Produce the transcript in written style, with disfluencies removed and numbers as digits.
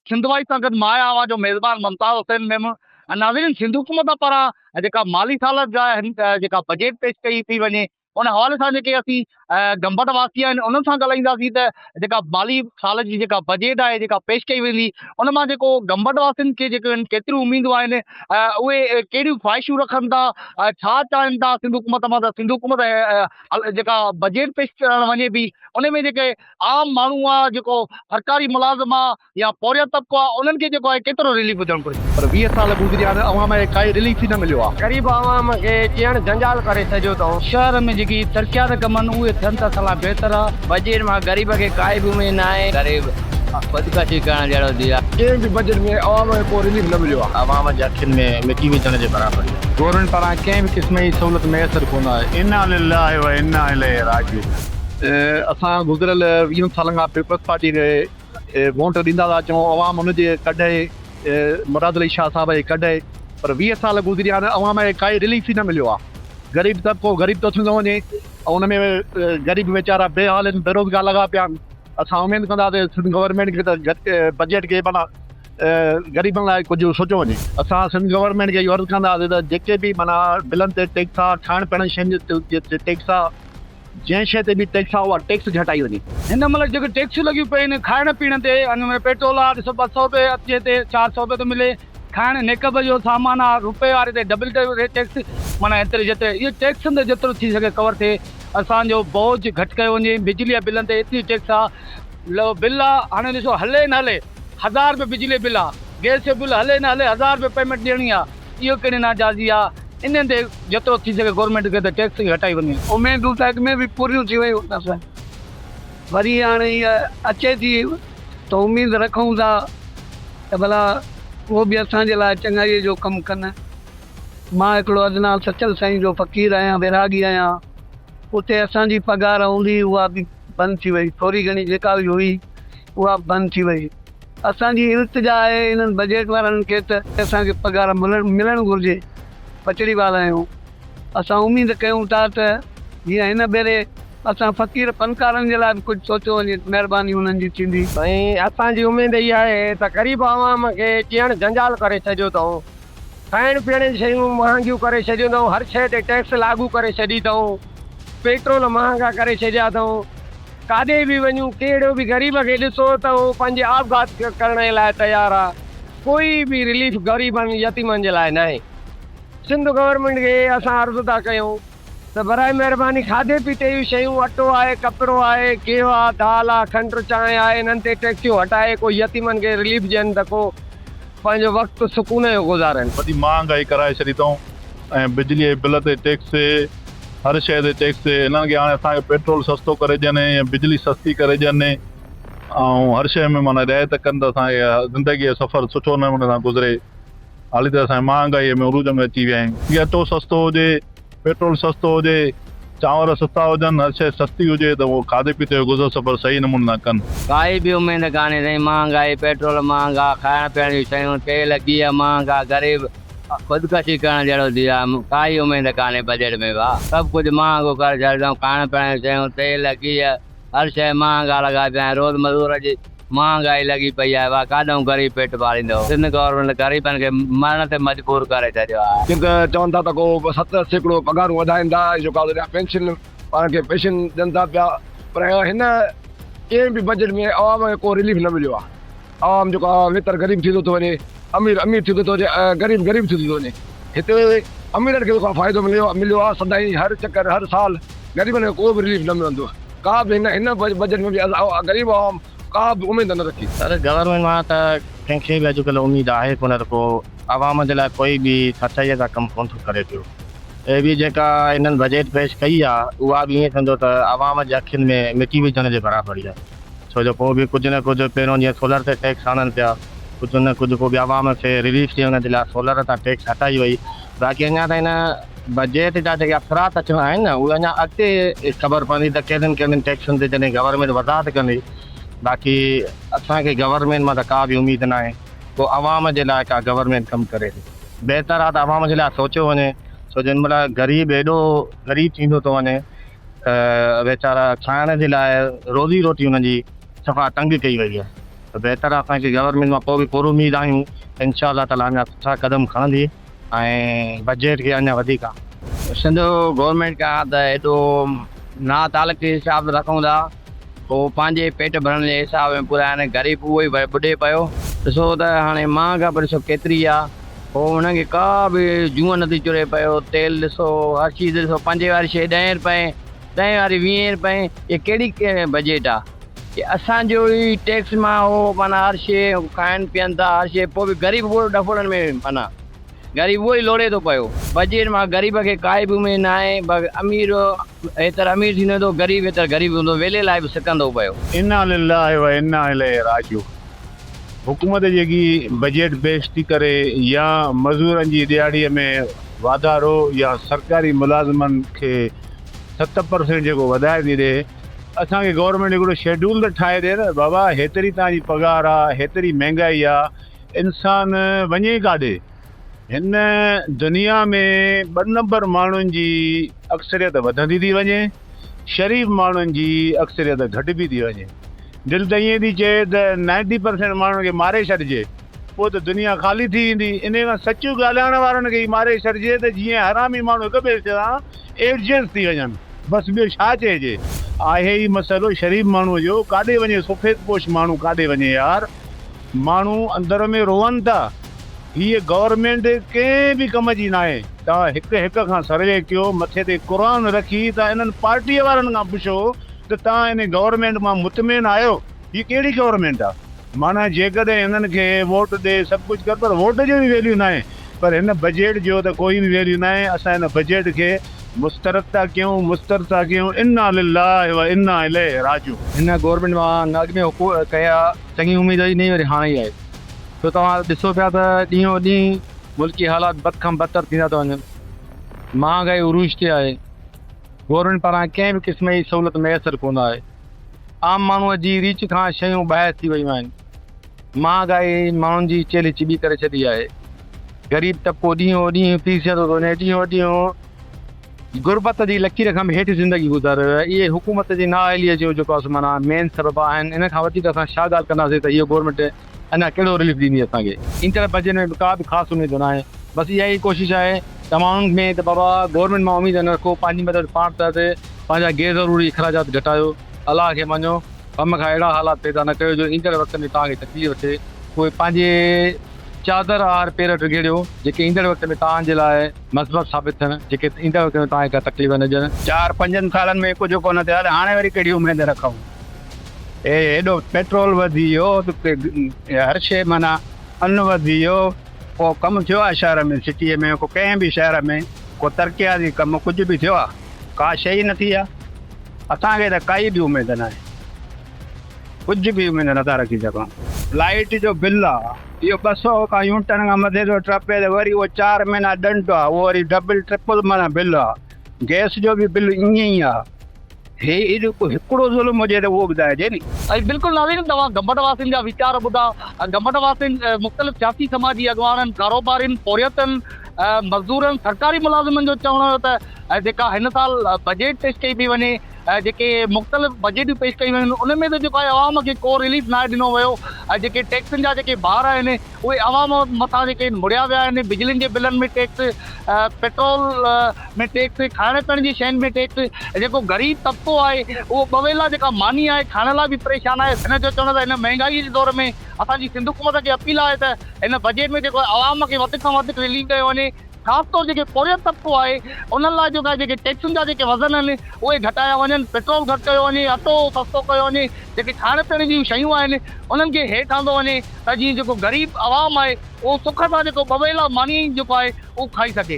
سنڌ وائي سان گڏ مان آهيان اوهان جو ميزبان ممتاز حسين ميمڻ ۽ ناظرين سنڌ حڪومت پاران جيڪا مالي سال جا جيڪا بجيٽ پيش ڪئي پئي وڃي ان حوالي سان جيڪي اسين گمبٽ واسي آهن انهن سان ڳالهائينداسين ته جيڪا مالي سال جي جيڪا بجيٽ آهي جيڪا پيش ڪئي ويندي ان مان جيڪو گمبٽ واسين کي جيڪي آهن ڪيتريون اميدون آهن اهي ڪهڙيون خواهشون رکن ٿا ڇا چاهين ٿا سنڌ حڪومت مان ته سنڌ حڪومت جيڪا بجيٽ پيش ڪرڻ وڃي پئي ان ۾ جيڪي عام ماڻهو آ جيڪو سرڪاري ملازم آ يا پورهيت طبقو آ انهن کي جيڪو آهي ڪيترو رليف هجڻ گهرجي. پر 20 سال گذريا آهن عوام کي ڪائي رليف ئي نه مليو آ. غريب عوام کي جيئڻ جنجال ڪري ڇڏيو اٿئون. شهر ۾ جيڪي ترقيات ڪم آهن اهي ٿين ته اسان لاء بهتر آ. بجيٽ مان غريب کي ڪائي به اميد ناهي. غريب خودڪشي ڪرڻ جهڙو ٿي ويو آ. ڪنهن به بجيٽ ۾ عوام کي ڪو رليف نه مليو آ. عوام جي اکين ۾ مٽي وجهڻ جي برابر آ. گورنمينٽ پاران ڪنهن به قسم جي سهولت ميسر ڪونه آهي. انا لله و انا اليه راجعون. اسان گذريل ويهن سالن کان پيپلز پارٽي کي ووٽ ڏيندا ٿا اچون عوام ان جي ڪڍ آهي مراد علي شاهه صاحب جي ڪڍ آهي پر 20 سال گذري ويا آهن عوام کي ڪائي رليف ئي نه مليو آهي غريب طبقو غريب ٿو ٿيندو وڃي ۽ ان ۾ غريب ويچارا بي حال آهن بيروزگار لڳا پيا آهن اسان اميد ڪنداسين سنڌ گورنمينٽ کي ته بجيٽ کي معنيٰ غريبن لاء ڪجهه سوچيو وڃي. اسان سنڌ گورنمينٽ کي اهو عرض ڪنداسين ته جيڪي به معنيٰ بلن تي ٽيڪس آ، کائڻ پيئڻ جي شين تي ٽيڪس آ، جنهن شيء تي به ٽيڪس آ اها ٽيڪس گهٽائي وڃي. هن مهل جيڪي ٽيڪسون لڳيون پيون آهن کائڻ پيئڻ تي ان ۾ پيٽرول آ ڏسو 200 روپيه اچي تي 400 روپيه ٿو ملي کائڻ نيڪب جو سامان آ روپئي واري تي ڊبل ٽيڪس معنيٰ ايتري جيتري اهو ٽيڪسن تي جيترو ٿي سگهي ڪور ٿئي اسان جو بوجهه گهٽ ڪيو وڃي بجلي جا بلن تي ايتري ٽيڪس آ لو بل آ هاڻي ڏسو هلي نه هلي هزار روپيه بجلي بل آ گئس جو بل هلي نه هلي هزار روپيه پيمينٽ ڏيڻي آ اهو ڪهڙي ناجائزي آ انهن تي جيترو ٿي سگهي گورنمينٽ کي ته ٽيڪس گهٽائي وڃي. اميدون ته اڳ ۾ به پوريون ٿي ويون اٿس وري هاڻي هيء اچي ٿي ته اميد رکون ٿا ته ڀلا اهو به اسان جي لاء چڱائيء جو ڪم ڪن. مان هڪڙو ادنيٰ سچل سائين جو فقير آهيان، ويراڳي آهيان. اتي اسان جي پگهار هوندي هئي اها به بند ٿي وئي، ٿوري گهڻي جيڪا به هئي اها به بند ٿي وئي. اسان جي التجا آهي انهن بجيٽ وارن کي ته اسان کي پگهار ملڻ گهرجي، ٻچڙي وال آهيون. اسان اميد ڪيون ٿا ته جيئن هن ڀيري اسان فقير فنڪارن جي لاء به ڪجهه سوچيو وڃي ته مهرباني انهن جي ٿيندي. سائين اسان جي اميد اها آهي ته غريب عوام کي جيئڻ جنجال ڪري ڇڏيو اٿئون، کائڻ پيئڻ جون شيون مهانگيون ڪري ڇڏيون اٿئون، هر شيء تي ٽيڪس لاڳو ڪري ڇڏي اٿئون، پيٽرول مهانگا ڪري ڇڏيا اٿئون، ڪاڏي به وڃون ڪهڙو به غريب کي ڏسو ته اهو پنهنجي آپگهات ڪرڻ جي لاء تيار آهي، ڪوئي به رليف غريبن يتيمن جي لاء ناهي. سنڌ گورنمينٽ کي اسان عرض ٿا ڪيون ته برائي مهرباني کاڌي پيتي جون شيون اٽو آهي، ڪپڙو آهي، گيهه آهي، دال آهي، کنڊ چانهه آهي انهن تي ٽيڪسيون هٽائي ڪو يتيمن کي رليف ڏين ته ڪو پنهنجو وقت سڪون جو گذارين. وڏي مهانگائي ڪرائي ڇڏي اٿئون ۽ بجلي جي بل تي ٽيڪس هر شيء تي ٽيڪس هنن کي هاڻي اسان کي پيٽرول سستو ڪري ڏين يا بجلي سستي ڪري ڏين ۽ هر شيء ۾ معنيٰ رعايت ڪن ته اسان کي زندگي جو سفر سٺو نموني سان گذري. حالي ته اسان مهانگائيء ۾ عروج ۾ اچي ويا آهيون. جي اٽو سستو هجي، پيٽرول سستو هجي، چانور سستا هجن، هر شيء سستي هجي ته اهو کاڌي پيتي جو گذر سفر صحيح نموني سان ڪن. ڪائي به اميد ڪانهي سائين مهانگائي پيٽرول مهانگا کائڻ پيئڻ جون شيون تيل گيهه مهانگا غريب خودڪشي ڪرڻ جهڙو ٿي ويو آهي ڪائي اميد ڪانهي بجيٽ ۾ ڀاء سڀ ڪجهه مهانگو ڪري ڇڏيو اٿئون کائڻ پيئڻ جون شيون تيل گيهه هر شيء مهانگا لڳا پيا آهن روز مزور جي مهانگائي لڳي پئي آهي واهه ڪاڏئون غريب پيٽ پاليندو. سنڌ گورنمينٽ غريبن کي مرڻ تي مجبور ڪري ڇڏيو آهي. جيئن ته چون ٿا ته ڪو 7% پگهارون وڌائين ٿا ۽ جيڪا پينشن وارن کي پينشن ڏين ٿا پيا پر هن ڪنهن به بجيٽ ۾ عوام کي ڪو رليف نه مليو آهي عوام جيڪو آهي ويتر غريب ٿيندو ٿو وڃي امير امير ٿيندو ٿو وڃي ۽ غريب غريب ٿيندو ٿو وڃي هتي اميرن کي جيڪو فائدو مليو مليو آهي سدائين هر چڪر هر سال غريبن کي ڪو به رليف نه ملندو ڪا به هن هن بجيٽ ۾ به غريب عوام ڪا به اميد نه رکي. سر گورنمينٽ مان ته ڪنهن کي به اڄڪلهه اميد آهي ڪونه ته ڪو عوام جي لاء ڪوئي به سچائيء سان ڪم ڪونه ٿو ڪري پيو. هي به جيڪا هنن بجيٽ پيش ڪئي آ اها به ائين سمجهو ته عوام جي اکين ۾ مٽي وجهڻ جي برابر ئي آ ڇو جو پوء به ڪجهه نه ڪجهه پهريون جيئن سولر تي ٽيڪس آڻن پيا ڪجهه نه ڪجهه پوء به عوام کي رليف ڏيڻ جي لاء سولر تان ٽيڪس هٽائي وئي باقي اڃا تائين هن بجيٽ جا جيڪي اثرات اچڻا آهن نه اهي اڃا اڳتي خبر پوندي ته ڪهڙين ڪهڙين ٽيڪسن تي جڏهن گورنمينٽ وضاحت ڪندي باقي اسان کي گورنمينٽ مان ته ڪا به اميد ناهي ڪو عوام جي لاء ڪا گورنمينٽ ڪم ڪري ٿي بهتر آهي ته عوام جي لاء سوچيو وڃي ڇو جو هن مهل غريب ايڏو غريب ٿيندو ٿو وڃي ته ويچارا کائڻ جي لاء روزي روٽي انهن جي صفا تنگ ڪئي وئي آهي. ته بهتر آهي اسان کي گورنمينٽ مان پوء به پر اميد آهيون ته انشاء الله تعالٰي اڃا سٺا قدم کڻندي ۽ بجيٽ کي اڃا وڌيڪ. سنڌ گورنمينٽ کان ته ايڏو نا تعلقي حساب رکون ٿا هو پنهنجي پيٽ ڀرڻ جي حساب ۾ پورا آهن غريب اهو ئي ٻڏي پيو ڏسو ته هاڻي مهانگا به ڏسو ڪيتري آ هو انهن کي ڪا به جونء نٿي چري پيو تيل ڏسو هر چيز ڏسو پنجين واري شي ڏهين رپئي ڏهين واري ويهين رپئي هي ڪهڙي بجيٽ آ هي اسان جو ئي ٽيڪس مان هو معنيٰ هر شي کائن پيئن ٿا هر شي پوء به غريب اهو ڏڦوڙن ۾ معنيٰ غريب اهو ئي لوڙي ٿو پيو. بجيٽ مان غريب کي ڪائي به اميد ناهي بس امير هيتر امير ٿيندو ويندو غريب هيتر غريب هوندو ويلي لاء به سڪندو پيو. انا لله و انا اليه راجعون حڪومت جيڪي بجيٽ پيش ٿي ڪري يا مزورن جي ڏهاڙي ۾ واڌارو يا سرڪاري ملازمن کي 7% جيڪو وڌائي ٿي ڏي اسان کي گورنمينٽ هڪڙو شيڊول ته ٺاهي ڏي نه بابا هيتري توهان جي پگهار آ هيتري مهنگائي آ انسان وڃي ڪاڏي؟ هن دنيا ۾ ٻه نمبر ماڻهن جي اڪثريت وڌندي ٿي وڃي، شريف ماڻهن جي اڪثريت گهٽبي ٿي وڃي. دل ته ائين ٿي چئي ته نائنٽي پرسينٽ ماڻهن کي ماري ڇڏجي، پوء ته دنيا خالي ٿي ويندي. انهيء کان سچ ڳالهائڻ وارن کي ئي ماري ڇڏجي ته جيئن حرامي ماڻهو هڪ ٻئي سان ايڊجسٽ ٿي وڃن. بس ٻيو ڇا چئجي. آهي ئي مسئلو شريف ماڻهوء جو، ڪاڏي وڃي سفيد پوش ماڻهو ڪاڏي وڃي يار. ماڻهو اندر ۾ روئن ٿا. هيء گورنمينٽ ڪنهن به ڪم جي ناهي. توهان هڪ هڪ کان سروي ڪيو، مٿي تي قرآن رکي توهان انهن پارٽيء وارن کان پڇو ته توهان ان گورنمينٽ مان مطمئن آهيو؟ هيء ڪهڙي گورنمينٽ آ؟ معنيٰ جيڪڏهن هنن کي ووٽ ڏي سڀ ڪجهه ڪر پر ووٽ جو به ويليو ناهي. پر هن بجيٽ جو ته ڪوئي به ويليو ناهي. اسان هن بجيٽ کي مسترد ٿا ڪيون، مسترد ٿا ڪيون، انا لله و انا اليه راجعون. هن گورنمينٽ مان نه اڳ ۾ ڪيا چڱي اميد هئي نه ئي وري هاڻي ئي آهي ڇو توهان ڏسو پيا ته ڏينهون ڏينهن ملڪي حالات بد کان بدتر ٿيندا ٿا وڃن مهانگائي عروج تي آهي گورنمينٽ پاران ڪنهن به قسم جي سهولت ميسر ڪونه آهي عام ماڻهو جي ريچ کان شيون ٻاهر ٿي ويون آهن مهانگائي ماڻهن جي چيلهه چٻي ڪري ڇڏي آهي. غريب طبقو ڏينهون ڏينهن پيسجندو ٿو وڃي، ڏينهون ڏينهن غربت جي لڪير کان به هيٺ زندگي گذاري رهيو آهي. اهي حڪومت جي نااهليء جو جيڪو آهي سو معنيٰ مين سبب آهن. ان کان وڌيڪ اسان ڇا ڳالهه ڪنداسين ته هيء گورنمينٽ اڃا ڪهڙو رليف ڏيندي اسان کي. ايندڙ بجيٽ ۾ به ڪا به خاص اميد ناهي. بس اها ئي ڪوشش آهي ته ماڻهن ۾ ته بابا گورنمينٽ مان اميد نه رکو، پنهنجي مدد پاڻ تحت پنهنجا غير ضروري اخراجات گهٽايو، الله کي مڃو. غم کان اهڙا حالات پيدا نه ڪيو جو ايندڙ وقت ۾ توهان کي تڪليف ٿئي. پوء پنهنجي چادر آهر پير ڊگهيڙيو، جيڪي ايندڙ وقت ۾ توهان جي لاء مثبت ثابت ٿين، جيڪي ايندڙ وقت ۾ توهان کي ڪا تڪليف نه ڏين. چار پنجن سالن ۾ ڪجهه ڪونه ٿيو آهي ته هاڻي وري ڪهڙي اميد رکون. هي هيڏو پيٽرول وڌي ويو ته هر شيء معنيٰ ان وڌي ويو ڪو ڪم ٿيو آهي شهر ۾ سٽيء ۾ ڪو ڪنهن به شهر ۾ ڪو ترقياتي ڪم ڪجهه به ٿيو آهي ڪا شيء ئي نه ٿي آهي. اسان کي ته ڪائي به اميد ناهي، ڪجهه به اميد نٿا رکي سگهون. لائيٽ جو بل آ اهو 200 کان يونٽن کان مٿي ٿو ٽپي ته وري اهو چار مهينا ڏنڊ آ، اهو وري ڊبل ٽرپل معنيٰ بل آ. گئس جو به بل ائين ئي آ. هي ايڏو ڪو هڪڙو ظلم هجي ته اهو ٻڌائجي ني. ۽ بلڪل ناظرين توهان گمبٽ واسين جا ويچار ٻڌا، گمبٽ واسين مختلف سياسي سماجي اڳواڻن، ڪاروبارين، پورهيتن، مزدورن، سرڪاري ملازمن جو چوڻ هيو ته جيڪا هن سال بجيٽ پيش ڪئي پئي وڃي جيڪي مختلف بجيٽون پيش ڪيون ويون ان ۾ ته جيڪو آهي عوام کي ڪو رليف ناهي ڏنو ويو ۽ جيڪي ٽيڪسن جا جيڪي بار آهن اهي عوام مٿان جيڪي مڙهيا ويا آهن بجلين جي بلن ۾ ٽيڪس پيٽرول ۾ ٽيڪس کائڻ پيئڻ جي شين ۾ ٽيڪس جيڪو غريب طبقو آهي اهو ٻه ويلا جيڪا ماني آهي کائڻ لاء به پريشان آهي هن جو چوڻ ته هن مهنگائي جي دور ۾ اسان جي سنڌ حڪومت کي اپيل آهي ته هن بجيٽ ۾ جيڪو عوام کي وڌ کان وڌ رليف ڏنو وڃي خاص طور جيڪي پورهيت طبقو آهي انهن لاء جيڪو آهي جيڪي ٽيڪسن جا جيڪي وزن آهن اهي گهٽايا وڃن، پيٽرول گهٽ ڪيو وڃي، اٽو سستو ڪيو وڃي، جيڪي کائڻ پيئڻ جون شيون آهن انهن کي هيٺ آندو وڃي ته جيئن جيڪو غريب عوام آهي اهو سک سان جيڪو ٻه ويلا ماني جيڪو آهي اهو کائي سگهي.